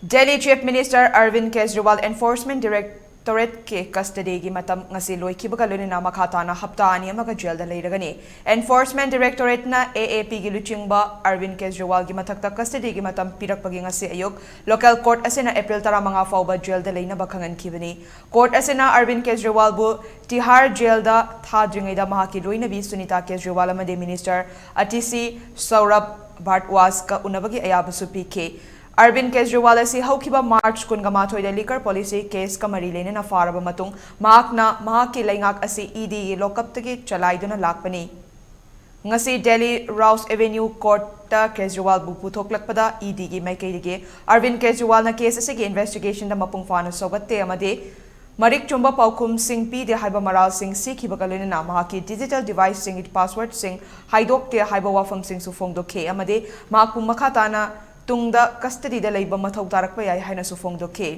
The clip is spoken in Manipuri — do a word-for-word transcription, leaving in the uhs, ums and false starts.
Delhi Chief Minister Arvind Kejriwal Enforcement Directorate ꯀꯤ custody ꯒꯤ ꯃꯇꯝ ꯉꯁꯤ ꯂꯣꯏꯈꯤꯕꯒ ꯂꯣꯏꯅꯅ ꯃꯈꯥ ꯇꯥꯅ ꯍꯞꯇꯥ ꯑꯅꯤ ꯑꯃꯒ jail ꯗ ꯂꯩꯔꯒꯅꯤ꯫ Enforcement Directorate ꯅ A A P ꯒꯤ ꯂꯨꯆꯤꯡꯕ Arvind Kejriwal ꯒꯤ ꯃꯊꯛꯇ custody ꯒꯤ ꯃꯇꯝ ꯄꯤꯔꯛꯄꯒꯤ ꯉꯁꯤ ꯑꯌꯨꯛ local court ꯑꯁꯤꯅ April ꯇꯔꯥꯃꯉꯥ ꯐꯥꯎꯕ jail ꯗ ꯂꯩꯅꯕ ꯈꯪꯍꯟꯈꯤꯕꯅꯤ꯫ Court ꯑꯁꯤꯅ Arvind Kejriwal ꯕꯨ Tihar jail ꯗ ꯊꯥꯗ꯭ꯔꯤꯉꯩꯗ ꯃꯍꯥꯛꯀꯤ ꯂꯣꯏꯅꯕꯤ Sunita Kejriwal ꯑꯃꯗꯤ Minister Atishi Saurabh Bhardwaj ꯀ ꯎꯅꯕꯒꯤ ꯑꯌꯥꯕꯁꯨ ꯄꯤꯈꯤ꯫ Arvind Kejriwal ꯑꯁꯤ ꯍꯧꯈꯤꯕ March ꯀꯨꯟꯃꯥꯊꯣꯏꯗ liquor policy case ꯀ ꯃꯔꯤ ꯂꯩꯅꯅ ꯐꯥꯔꯕ ꯃꯇꯨꯡ ꯃꯍꯥꯛꯅ ꯃꯍꯥꯛꯀꯤ ꯂꯩꯉꯥꯛ ꯑꯁꯤ E D ꯒꯤ ꯂꯣꯀꯞꯇꯒꯤ ꯆꯂꯥꯏꯗꯨꯅ ꯂꯥꯛꯄꯅꯤ꯫ ꯉꯁꯤ Delhi Rouse Avenue Court ꯇ Kejriwal ꯕꯨ ꯄꯨꯊꯣꯛꯂꯛꯄꯗ E D ꯒꯤ ꯃꯥꯏꯀꯩꯗꯒꯤ Arvind Kejriwal ꯅ case ꯑꯁꯤꯒꯤ investigation ꯗ ꯃꯄꯨꯡ ꯐꯥꯅ ꯁꯧꯒꯠꯇꯦ ꯑꯃꯗꯤ ꯃꯔꯤꯛ ꯆꯨꯝꯕ ꯄꯥꯎꯈꯨꯝꯁꯤꯡ ꯄꯤꯗꯦ ꯍꯥꯏꯕ ꯃꯔꯥꯜꯁꯤꯡ ꯁꯤꯈꯤꯕꯒ ꯂꯣꯏꯅꯅ ꯃꯍꯥꯛꯀꯤ digital device ꯁꯤꯡꯒꯤ password ꯁꯤꯡ ꯍꯥꯏꯗꯣꯛꯇꯦ ꯍꯥꯏꯕ ꯋꯥꯐꯝꯁꯤꯡꯁꯨ ꯐꯣꯡꯗꯣꯛꯈꯤ ꯑꯃꯗꯤ ꯃꯍꯥꯛꯄꯨ ꯃꯈꯥ ꯇꯥꯅ ꯇꯨꯡꯗ custody ꯗ ꯂꯩꯕ ꯃꯊꯧ ꯇꯥꯔꯛꯄ ꯌꯥꯏ ꯍꯥꯏꯅꯁꯨ ꯐꯣꯡꯗꯣꯛꯈꯤ꯫